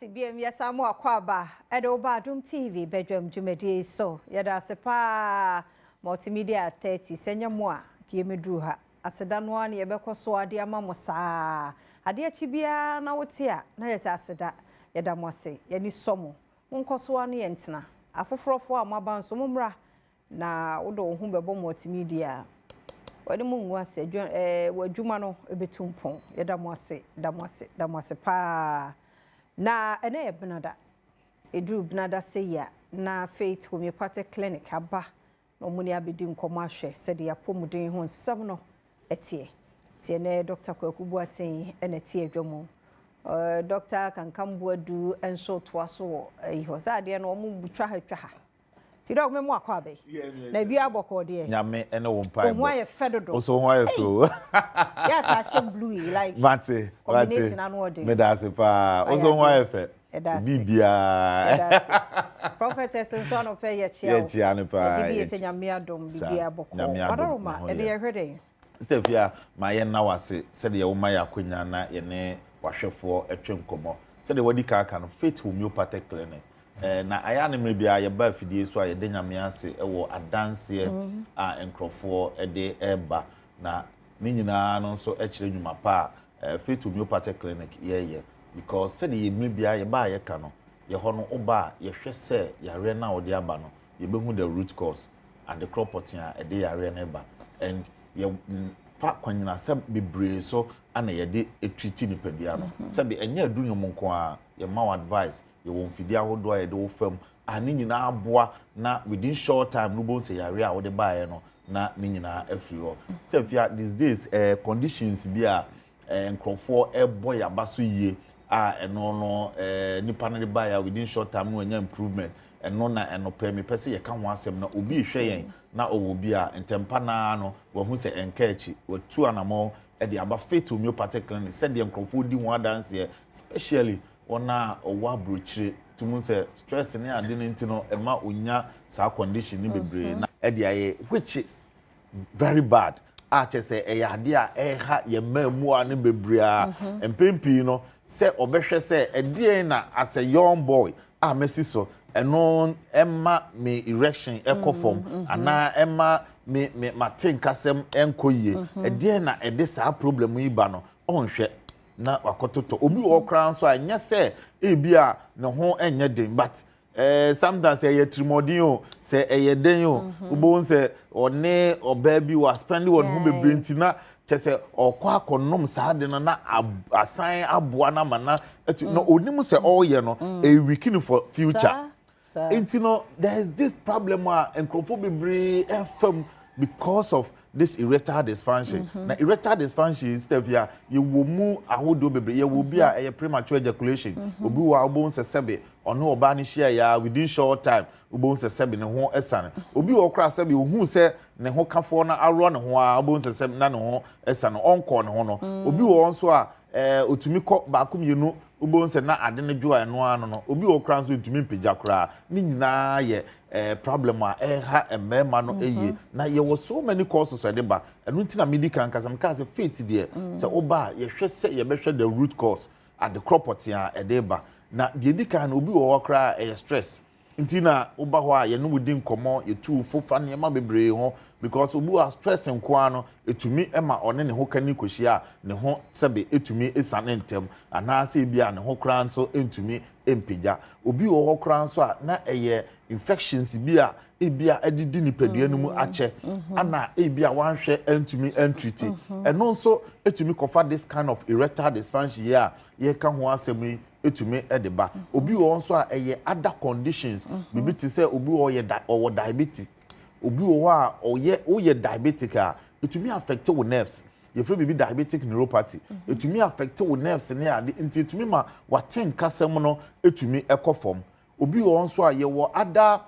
Yɛda ase biom, yɛsan mo akɔ aba ɛde wo ba Adom TV badwam dwumadie yi so. Yɛda ase paa Multimedia 30 sɛ nyɛ mo a nka yɛmɛduru ha. Aseda no ara na yɛbɛkɔ so ade ama mo saa. Adeɛ akyi biara na wote a na yɛ sɛ aseda. Yɛda mo ase, yɛni sɔ mo. Monkɔ so ara ne yɛntena. Afoforɔfoɔ a moaba nso mommra na wode wo ho bɛbɔ Multimedia. Wɔde mo ngu ase wɔ adwuma no ɛbɛtu mpɔn. Yɛda mo ase, da mo ase, da mo ase paa. Na ɛnɛ yɛ Benada. Ɛduru Benada sɛ yi a na Faith Homeopathic Clinic aba na ɔmo ne abɛdi nkɔmmɔ ahwɛ sɛdeɛ apɔmuden ho nsɛm no ɛteɛ. Nti ɛnɛ Dr. Kwaku Boateng ɛna ɛte adwa mu. Dr. Kankam Boadu nso toa so wɔ ɛyi hɔ. Sɛ adeɛ no ɔmo twa ha twa ha. Nti dɛ ɔmo mu akɔ abɛ. Na ebi abɔkɔ deɛ. Nyame ɛne wo mpaebɔ. Ohun ayɛ fɛ dodo. Wo so ho ayɛ fɛ o. Yɛ ata ahyɛ blue yi like. Mate, combination ano ɔden. Meda ase paa. Wo so ho ayɛ fɛ. Ɛda ase. Biribiara. Ɛda ase. Prophetess nso anɔpɛ yɛ kyia wo. Yɛ kyia no paa. Yɛgye di yɛ sɛ Nyame adom biribiara bɔkɔ. Nyame adom. Ɔdɔroma ɛde yɛhwɛ dɛn? Sister Fia, ma yɛn na wase sɛdeɛ woma yɛ akonya na yɛne wahwɛfoɔ atwe nkɔmmɔ. Sɛdeɛ wadi kan aka no, Faith Homeopathic Clinic. Na ayɛ ne mmerɛ biara yɛba afidie so a yɛde Nyame ase wɔ adanseɛ a nkurɔfoɔ de ɛreba. Na ne nyinaa no nso kyerɛ nnwuma pa a Faith Homeopathic Clinic yɛyɛ. Because sɛdeɛ yɛ mmerɛ biara yɛba a yɛka no, yɛhɔ no woba a yɛhwɛ sɛ yareɛ no a wɔde aba no, yɛbɛhu the root cause, adekorɔ pɔtee a ɛde yareɛ no ba. And yɛ fa kwanyinasɛm bebree so ana yɛde treat nipadua no. Sɛbi ɛnyɛ adu nnwom nko ara, yɛma wo advice, yɛwɔ mfidie ahodoɔ a yɛde wo fam a ne nyinaa aboa na within short time no wobɛhu sɛ yareɛ a wode baeɛ no na ne nyinaa afiri hɔ. Sɛ fia these days conditions bi a nkurɔfoɔ ɛbɔ yaba so yie a ɛno no nipa no de baeɛ a within short time no wanya improvement, ɛno na ɛno pɛ mepɛ sɛ yɛka ho asɛm na obi rehwɛ yɛn na ɔwɔ bi a ntɛmpa naa no wahu sɛ ɛnka akyi watu anammɔn de aba Faith Homeopathic Clinic sɛdeɛ nkurɔfoɔ di ho adanseɛ, especially wɔn a ɔwɔ aburokyire tum sɛ stress ne ade no nti no ɛma onya saa condition no bebree na ɛde ayɛ, which is very bad, a kyerɛ sɛ ɛyɛ adeɛ a ɛha yɛn mmaamua no bebree a mpɛn pii no sɛ ɔbɛhwɛ sɛ ɛdeɛn na as a young boy a mɛsi so ɛno ɛma me erection ɛkɔ fam anaa ɛma me mate nkasɛm ɛnkɔ yie, ɛdeɛn na ɛde saa problem yi ba no, ɔnhwɛ na wakɔtotɔ. Obi wɔ hɔ koraa nso a ɛnyɛ sɛ ebi a ne ho ɛnyɛ den, but sometimes ɛyɛ tirimɔden o, sɛ ɛyɛ den o, wobɛhu sɛ ɔne ɔbaa bi wa spend wɔn ho bebree nti na kyɛ sɛ ɔkɔ akɔnom saa de no na asan aboa no ama na atu na onim sɛ ɔreyɛ no ɛweaken for future. Nti no there is this problem a nkurɔfoɔ bebree ɛfam because of this erectile dysfunction. Na erectile dysfunction, Steph, ya yɛwɔ mu ahodoɔ bebree. Yɛwɔ bi a ɛyɛ premature ejaculation. Obi wɔ a wobɛhu sɛ sɛbe ɔne ɔbaa no hyia ya within short time wobɛhu sɛ sɛbe ne ho ɛsane. Obi wɔ koraa sɛbe ohun sɛ ne ho kafoɔ no aworɔ ne ho a wobɛhu sɛ sɛbe na ne ho ɛsane, ɔnkɔɔ ne ho no. Obi wɔ hɔ nso a otumi kɔ baako mmienu, wobɛhu sɛ na ade no dwo a ɛno ano no. Obi wɔ koraa nso ntumi mpagya koraa. Ne nyinaa yɛ problem a ɛha mmarima no yie. Na yɛwɔ so many causes a ɛde ba. Ɛno nti na medi kan kasa mekaa sɛ Faith deɛ, sɛ woba a yɛhwɛ sɛ yɛbɛhwɛ the root cause, adekorɔ pɔtee a ɛde ba. Na deɛ edi kan no, obi wɔ hɔ koraa ɛyɛ stress. Nti na woba hɔ a yɛne wo di nkɔmmɔ, yɛtu wo fo fa nneɛma bebree ho, because obi wɔ a stress nko ara no ɛtumi ma ɔne ne ho kani kɔhyia a ne ho sɛbe ɛtumi ɛsiane ntɛm anaasɛ ebi a ne ho koraa nso ntumi mpagya. Obi wɔ hɔ koraa nso a na ɛyɛ infections bi a ebi a ɛdidi nipadua no mu akyɛ ana ebi a wanhwɛ ntumi ntreat, ɛno nso ɛtumi kɔfa this kind of erectile dysfunction yi a yɛka ho asɛm yi ɛtumi ɛde ba. Obi wɔ hɔ nso a ɛyɛ other conditions, biribi te sɛ obi wɔ ɔyɛ di ɔwɔ diabetes. Obi wɔ hɔ a ɔyɛ woyɛ diabetic a ɛtumi affect wo nerves. Yɛfrɛ biribi diabetic neuropathy. Ɛtumi affect wo nerves ne ade nti ɛtumi ma wate nkasɛm no ɛtumi ɛkɔ fam. Obi wɔ hɔ nso a yɛwɔ other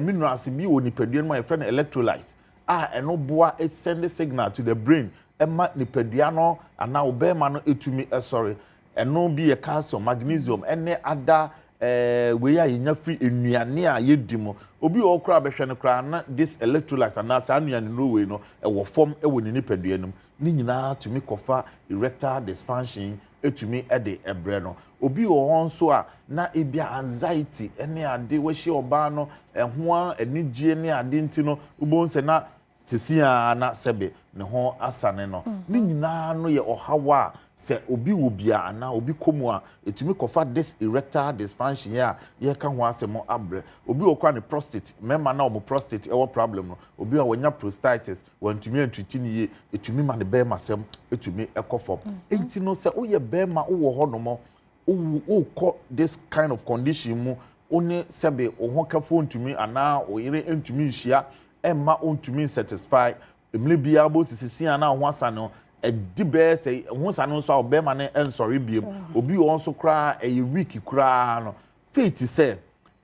minerals bi wɔ nipadua no mu a yɛfrɛ no electrolytes a ɛno boa send signal to the brain ɛma nipadua no anaa ɔbɛrima no ɛtumi ɛsɔre. Ɛno bi yɛ calcium, magnesium ɛne ada wei a yɛnya firi nnuane a yɛdi mu. Obi wɔ hɔ koraa bɛhwɛ no koraa na this electrolytes anaa saa nnuane nnuro wei no ɛwɔ fam ɛwɔ ne nipadua no mu. Ne nyinaa tumi kɔfa erectile dysfunction. tumi de brɛ no. Obi wɔ hɔ nso a, na ebia anxiety ne ade, wahyia ɔbaa no, ɛho ara anigyeɛ ne ade nti no, wobɛhu sɛ na Seesei ara na sɛbe ne ho asane no. Ne nyinaa no yɛ ɔhaw a sɛ obi wɔ bi a anaa obi kɔ mu a, ɛtumi kɔfa this erectile dysfunction yi a yɛreka ho asɛm abrɛ. Obi wɔ hɔ koraa a ne prostate, mmarima no a wɔn prostate wɔ problem no, obi a wanya prostatitis, wantumi antriti no yie, ɛtumi ma ne barimasɛm tumi kɔ fam. Enti no sɛ woyɛ barima wowɔ hɔnom wo wokɔ this kind of condition mu, wo ne sɛbe wo ho kɛfoɔ ntumi anaa wo yere ntumi nhyia ɛmma wontumi nsatisfy, mmerɛ biara wobɛhu sɛ sisi a na wo ho asane wo, ɛdi bɛyɛ sɛ wo ho sane wo nso a ɔbɛrima no nsɔre biom, obi wɔ hɔ nso koraa ɛyɛ week koraa no, faith sɛ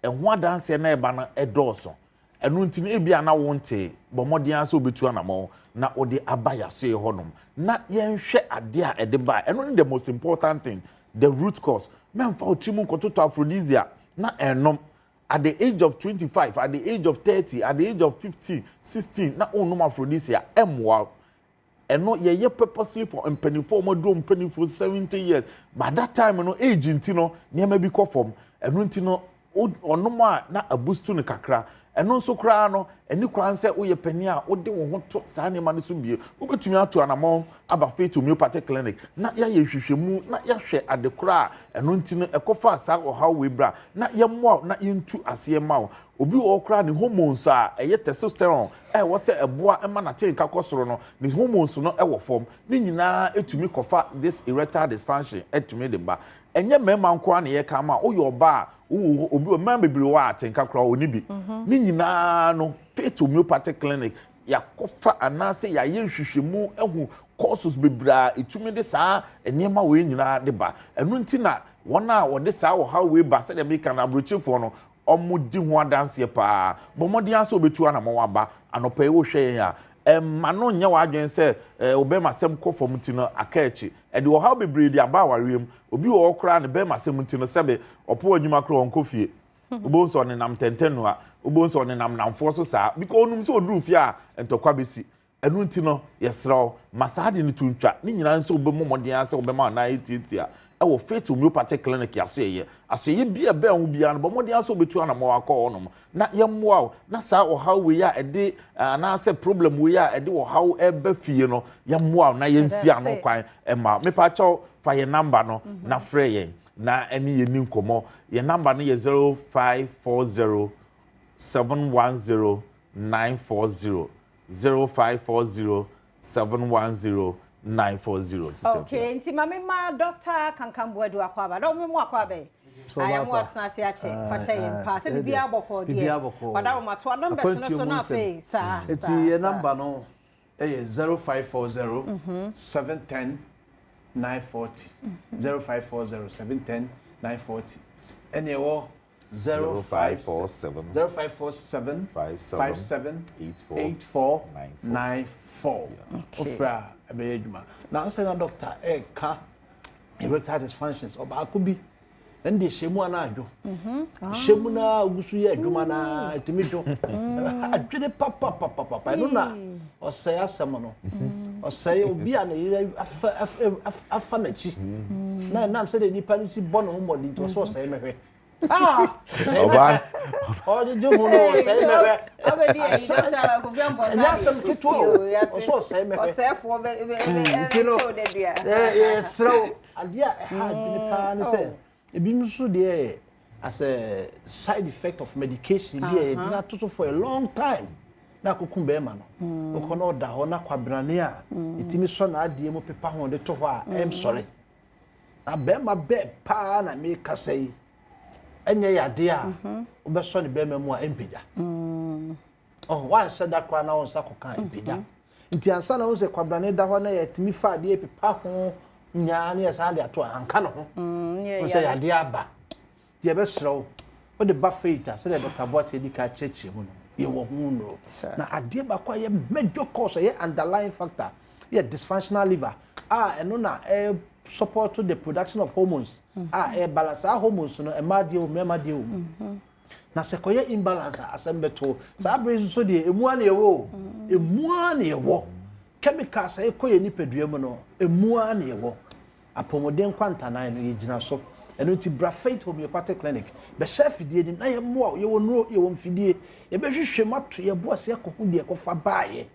ɛho adanseɛ na ɛba no ɛdɔɔso. Ɛno nti no, ebia na wontee. Bɔ mmɔden ara sɛ wubetu anammɔn na wode aba yɛn asoɛe hɔnom na yɛnhwɛ ade a ɛde bae. Ɛno ne the most important thing, the root cause. Mɛmfa wo tirim nkɔtotɔ aphrodisiac na ɛnnom. At the age of 25, at the age of 30, at the age of 15, 16 na wonnom aphrodisiac, ɛmmoa wo. Ɛno yɛyɛ purposely for mpaninfoɔ a wɔn aduru mpaninfoɔ 70 years but that time no age nti no nneɛma bi kɔ fam ɛno nti no ɔnom a na abustu no kakra ɛno nso koraa no ɛni kwan sɛ woyɛ panin a wode wo ho to saa nneɛma no so bie wobɛtumi ato anamɔn aba Faith Homeopathic Clinic na yɛayɛ nhwehwɛmu na yɛahwɛ ade koraa a ɛno nti no ɛkɔfaa saa ɔhaw wei bra na yɛmmoa wo na yɛntu aseɛ ma wo obi wɔ hɔ koraa ne hormones a ɛyɛ testosterone a ɛwɔ sɛ ɛboa ma n'atenka kɔ soro no, ne hormones no wɔ fam. Ne nyinaa tumi kɔfa this erectile dysfunction tumi de ba. Ɛnyɛ mmarima nko ara na yɛka ama, woyɛ ɔbaa a, wowɔ hɔ, obi mmaa bebree wɔ hɔ a atenka koraa wɔnni bi. Ne nyinaa no, Faith Homeopathic Clinic, yɛakɔfa anaasɛ yɛayɛ nhwehwɛmu ahu causes bebree a ɛtumi de saa nneɛma wei nyinaa de ba. Ɛno nti na wɔn a wɔde saa ɔhaw wei ba, sɛdeɛ meka no, aburokyefoɔ no, Wɔdi ho adanseɛ paa. Bɔ mmɔden ara sɛ wobɛtu anamɔn aba. Anɔpa yi wohwɛ yɛn a, mma no nyɛ w'adwene sɛ wo bɛrmasɛm kɔ fam nti no aka akyi. Ɛde ɔhaw bebree de aba awareɛ mu. Obi wɔ hɔ koraa a ne bɛrmasɛm nti no sɛbe ɔpo adwuma koraa ɔnkɔ fie. Wobɛhu sɛ ɔnenam ntɛntɛnua, wobɛhu sɛ ɔnenam nnamfoɔ so saa because ɔnim sɛ ɔduru fie a ntɔkwa bɛsi. Ɛno nti no, yɛsrɛ wo, ma saa ade no to ntwa. Ne nyinaa ne sɛ wobɛmmɔ mmɔden ara sɛ wobɛma wo nan ayɛ tiatia wɔ Faith Homeopathic Clinic asoɛeɛ. Asoɛeɛ biara a ɛbɛn wo biara no, bɔ mmɔden ara sɛ wobɛtu anammɔn akɔ hɔnom na yɛmmoa wo na saa ɔhaw wei a ɛde anaasɛ problem wei a ɛde ɔhaw reba fie no, yɛmmoa wo na yɛnsi ano kwan mma wo. Mepa kyɛw, fa yɛn namba no na frɛ yɛn na ɛne yɛn nni nkɔmmɔ. Yɛn namba no yɛ 0540 710 940. 0540 710 940 Sister Okay, nti ma me ma Doctor Kankan Boadu akɔ aba. Dɔ me mu akɔ aba yi. Ayɛ mo atena ase akyɛ. Fa hyɛ yɛn paa. Sɛ biribiara bɔkɔɔ deɛ. Wada wo ma to numbers no so na afei saa saa. Eti yɛ number no ɛyɛ 0540 710 940 0540 710 940 ɛne ɛwɔ 0547 0547 57 84 94 wofrɛ a ɛbɛyɛ adwuma na sɛ na dɔkta ɛreka erectile dysfunctions ɔbaako bi ɛne deɛ hyɛ mu ana adwo hyɛ mu na ogu so yɛ adwuma na ɛtumi dwo adwene papapapapa ɛno na ɔsɛe asɛm no ɔsɛe obi a ne yere afa afa n'akyi na ɛnam sɛdeɛ nipa no si bɔ ne ho mmɔden nti ɔsɛ ɔsɛe mɛhwɛ Ɔbaa ɔgyegye ho no ɔsɛe mɛhwɛ. Ɛnyɛ asɛm ketewa o ɔsɛ ɔsɛe mɛhwɛ. Ɔsɛefoɔ bɛ bɛ bɛ Nti no kyɛw dɛ dua. yɛsrɛ wo adeɛ a ɛha adwene paa ne sɛ ebinom nso deɛ yɛ as a side effect of medication bi a yɛgyina to so for a long time na akɔku bɛrima no. Wokɔ na ɔda hɔ na kwabrane a ɛtumi sɔ n'adeɛ mu pepa ho de to hɔ a ɛnsɔre. Na bɛrima bɛɛ paa na mekasa yi, ɛnyɛ yadeɛ a wobɛsɔ ne bɛrima mu a ɛmpagya. Ɔho, wanhyɛ da koraa na wo nsa kɔka a ɛmpagya. Nti ansa na wohu sɛ kwabrane da hɔ na yɛtumi fa adeɛ pepa ho nyaa ne yɛsan de ato a, anka ne ho. Wohu sɛ yadeɛ aba. Yɛbɛsrɛ wo, wode ba Faith a, sɛdeɛ Dɔkta Boakye adi kan akyerɛkyerɛ mu no, yɛwɔ ho nnuro. Na adeɛ baako a ɛyɛ major cause, ɛyɛ underlying factor, yɛ dysfunctional liver a ɛno na ɛ support the production of hormones a ɛ balance saa hormones no, mmaa deɛ wɔ mu, mmarima deɛ wɔ mu. Na sɛ kɔyɛ imbalance a, asɛm bɛto. Saa bere nso deɛ, emu ara na yɛwɔ o. Emu ara na yɛwɔ. Chemicals a ɛkɔ yɛn nipadua mu no, emu ara na yɛwɔ. Apɔmuden nkwantanan no, yɛgyina so. Ɛno nti, bra Faith Homeopathic Clinic, bɛhyɛ afidie no mu na yɛmmoa wo. Yɛwɔ nnuro, yɛwɔ mfidie. Yɛbɛhwehwɛ mu ato yɛn bo ase akɔhu deɛ ɛkɔfa baeɛ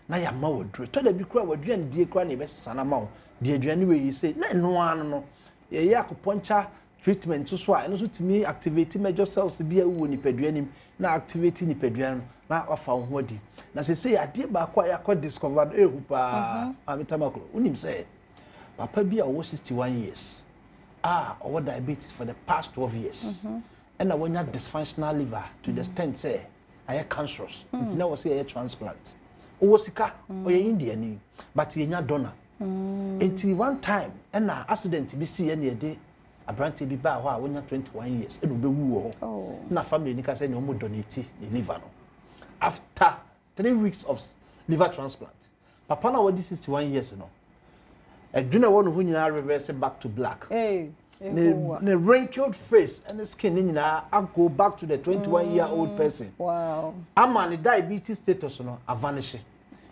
na yɛama wo aduro. Ɛtɔ da bi koraa a, w'aduanedie koraa na yɛbɛsesa no ama wo. Di aduane wei yi sei, na ɛno ara no no, yɛyɛ akupɔnkya treatment nso so a, ɛno nso tumi activate major cells bi a ɛwɔ nipadua no mu na activate nipadua no na wafa wo ho adi. Na seesei adeɛ baako a yɛakɔ discover no, ɛhu paa, Maame Tamaklo, wonim sɛ Papa bi a ɔwɔ 61 years a ɔwɔ diabetes for the past 12 years ɛna wanya dysfunctional liver to the extent sɛ ayɛ cancerous nti na wɔ sɛ yɛyɛ transplant. Ɔwɔ sika, ɔyɛ Indiani but yɛnya donor. Nti one time ɛna accident bi sii ɛna yɛde aberanteɛ bi baa hɔ a wanya 21 years ɛna ɔbɛwu wɔ hɔ. Na family ni ka sɛ nea ɔmo donate ne liver no after 3 weeks of liver transplant, papa no a wadi 61 years no, ɛdwene a ɛwɔ ne ho nyinaa reverse back to black. Hey, ne Yehowa. Ne wrinkled face and skin ne nyinaa go back to the 21 year old person. Ama ne diabetes status no avanish.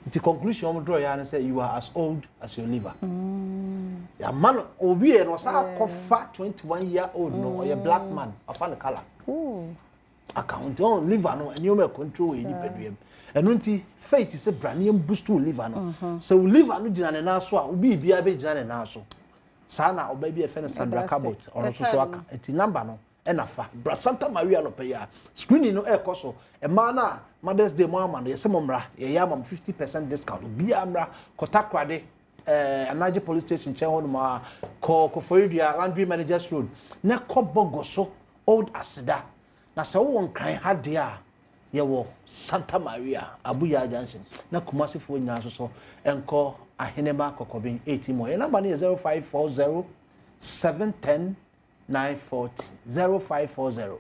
Nti conclusion wɔn draw ya ne sɛ you are as old as your liver. Yàmà no owie no, ɔsan akɔfa 21 year old no, ɔyɛ black man, afa ne colour Ooh. Aka ho. Nti ɔn liver no, nneɛma ɛ control wɔ yɛ nipadua mu. Ɛno nti Faith sɛ bra ne yɛn boost wo liver no. Sɛ wo liver no gyina ne nan so a, wo biribiara bɛgyina ne nan so. Saa na ɔbaa bi a yɛfrɛ no Sandra Ɛda ase. Cabot ɔno nso so Ɛtime aka. Nti number no ɛna fa bra Santa Maria nɔpɛ yi a screening no ɛrekɔ so. Mmaa no a Mother's Day mo ama no, yɛsɛ mo mmra, yɛyɛ ama mo 50% discount. Obiara mmra Kɔtakorade, Anagye police station nkyɛn hɔ nom a, kɔ Koforidua Laundry Managers Road na kɔ Bɔgɔ so Old Aseda. Na sɛ wowɔ Nkran ha deɛ a, yɛwɔ Santa Maria Abuya Junction, na Kumasefoɔ nyinaa nso so nkɔ Ahenema Kɔkɔben 18 mɔ. Yɛn number no yɛ 0540 710 940, 0540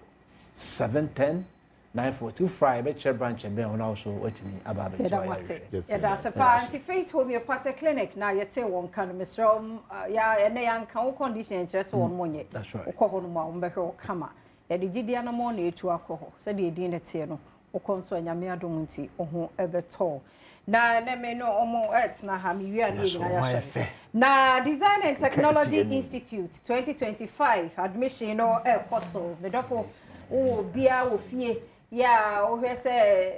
710 940. Wofra a, yɛbɛkyerɛ branch ɛbɛn hɔ na wo so woatumi aba abɛgye Yɛda mo ase. wayarehwɛ. Yes, Yɛda ase yes. paa. Nti Faith Homeopathic Clinic na yɛte wɔn ka no, mesrɛ wo, ya ɛnɛ yɛanka wo condition nkyerɛ sɛ wɔn mo nyɛ. That's right. Wokɔ hɔ no mu a, wɔn bɛhwɛ wo kama. Yɛde gyidi anammɔn na ɛtu akɔ hɔ sɛdeɛ ɛdin no teɛ no. Wokɔ nso a, Nyame adom nti wo ho ɛbɛtɔ. Na ɛnɛ me no ɔmo ɛtena ha mewie a ne yɛ Yes, nyinaa wɔn ayɛ yɛahyɛ fɛ. Na Design and Technology Kɛseɛ ni. Institute 2025 admission no ɛrekɔ so. Medɔfo, wowɔ biara wɔ fie yɛ a wohwɛ sɛ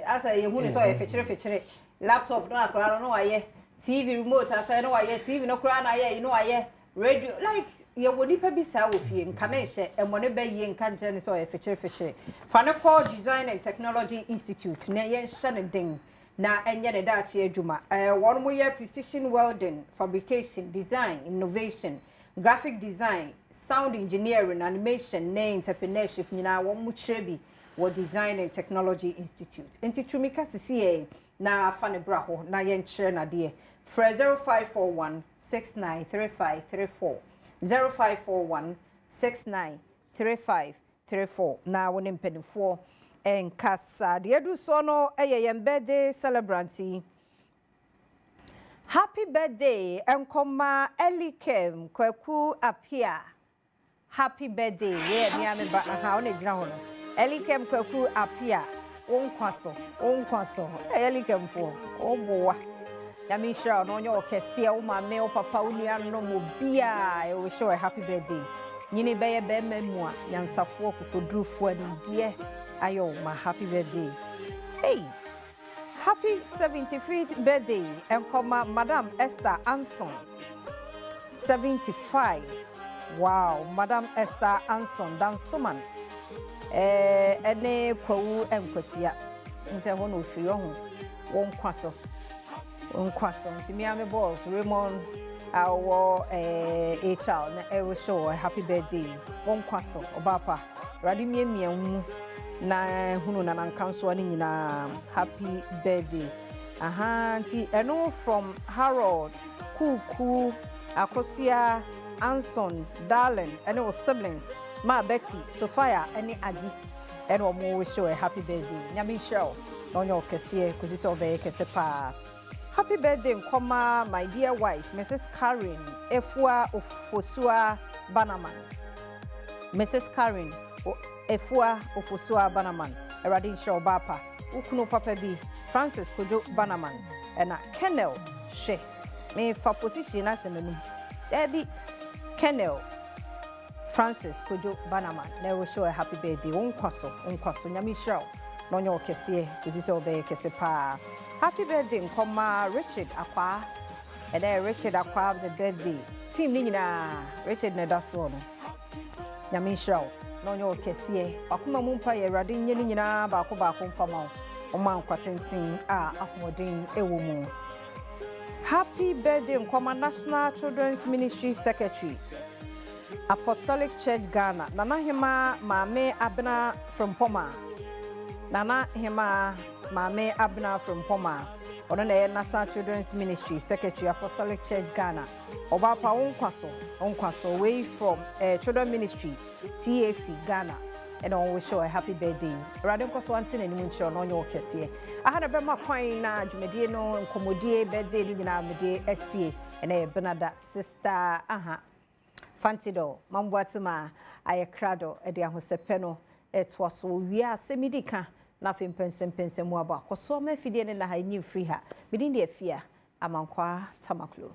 asɛ yɛhu ne sɛ ɔyɛ fekyere fekyere, laptop no akora no na wayɛ, TV remote asɛ na wayɛ, TV no koraa na ayɛ yi na wayɛ, radio, like yɛwɔ nipa bi saa wɔ fie, nka ne nhyɛ ɛmɔ ne bɛ yie, nka nkyerɛ ne sɛ ɔyɛ fekyere fekyere. Fa ne kɔ Design and Technology Institute na yɛnhyɛ ne den na ɛnyɛ ne daakye adwuma. Wɔn mo yɛ precision welding, fabrication, design, innovation, graphic design, sound engineering, animation ne entrepreneurship nyinaa wɔn mo kyerɛ bi wɔ Design and Technology Institute. Nti twumika sisi yɛ na fa ne bra hɔ na yɛnkyerɛ n'adeɛ. Frɛ 0541 693534, 0541 693534 na wo ne mpanimfoɔ nkasa. Deɛ adu soɔ no yɛ yɛn birthday celebrant yi. Happy birthday nkɔma Elikem Kwaku Apia. Happy birthday. Wei yɛ me ba aha, ɔna gyina hɔ no. Elikem Kwaku Apia, wo nkwa so, wo nkwa so. Ɛyɛ Elikemfoɔ, wo boa. Nyame nhyira wo na ɔnyɛ ɔkɛseɛ, wo maame, wo papa, wo nuanom, obiaa ɛwɔ wish wo a happy birthday. Nyini bɛyɛ bɛrima mu a, nyansafoɔ, kokodurufoɔ, animdeɛ ayɛ wo ma. Happy birthday. Hey! Happy 75th birthday nkɔma Madam Esther Anson. 75. Wow, Madam Esther Anson Dansoman. Ɛne Kwawu Nkwatia. Nti ɛhɔ na ofiri ɔho. Wɔn nkwa so. Wɔn nkwa so. Nti mmea me boss Raymond a ɔwɔ HR na ɛwɔ show happy birthday. Wɔn nkwa so. Ɔbaa pa. Awurade miamia mu na hunu nanankansoa no nyinaa. Happy birthday. Aha, nti ɛno from Harold Kuku, Akosua Anson Darling ɛne wo siblings Ma Betty, Sophia ɛne Agi ɛne ɔmo wish wo a happy birthday. Nyame nhyira wo na ɔnyɛ wo kɛseɛ kɔsi sɛ ɔbɛyɛ kɛse paa. Happy birthday nkɔma my dear wife, Mrs Karen Efua Ofosua Banaman. Mrs Karen Efua Ofosua Banaman, Awurade nhyira wo baapa. Wo kunu papa bi Francis Kojo Banaman ɛna Kennel. Hwɛ, mefa position no ahyɛ m'anum daabi. Colonel Francis Kojo Bannerman na ɛwɔ show a happy birthday. Wo nkwa so, wo nkwa so. Nyame nhyira wo na ɔnyɛ wo kɛseɛ kɔsi sɛ wobɛyɛ kɛse paa. Happy birthday nkɔma Richard Akwaa. Ɛnɛ Richard Akwaa ne birthday. Team ne nyinaa Richard na ɛda soɔ no. Nyame nhyira wo na ɔnyɛ wo kɛseɛ. Wakoma mu mpa yɛ Awurade nyɛ ne nyinaa baako baako mfa ma wo. Ɔma nkwa tenten a ahoɔden ɛwɔ mu. Happy birthday nkɔma National Children's Ministry Secretary, Apostolic Church Ghana, Nana Hema Maame Abena Frimpoma. Nana Hema Maame Abena Frimpoma. Ɔno na ɛyɛ National Children's Ministry Secretary, Apostolic Church Ghana. Ɔbaa pa, wo nkwa so, wo nkwa so. Wei from Children Ministry, TAC Ghana. Ɛna wɔn wish a happy birthday. Awurade nkɔ so ante n'anim nkyerɛ na ɔnyɛ wo kɛseɛ. Aha na bɛma kwan na dwumadie no, nkɔmmɔdie, birthday no nyinaa mede asie. Ɛna yɛ Benada sister aha Fantido Mamboatema ayɛ krado ɛde ahosɛpɛ no ɛtoa so wie asɛm di ka na afei mpɛnsɛmpɛnsɛm mu aba. Kɔ so ama afidie ne na ha nyi mfiri ha. Medin de Afia Amankwaa Tamaklo.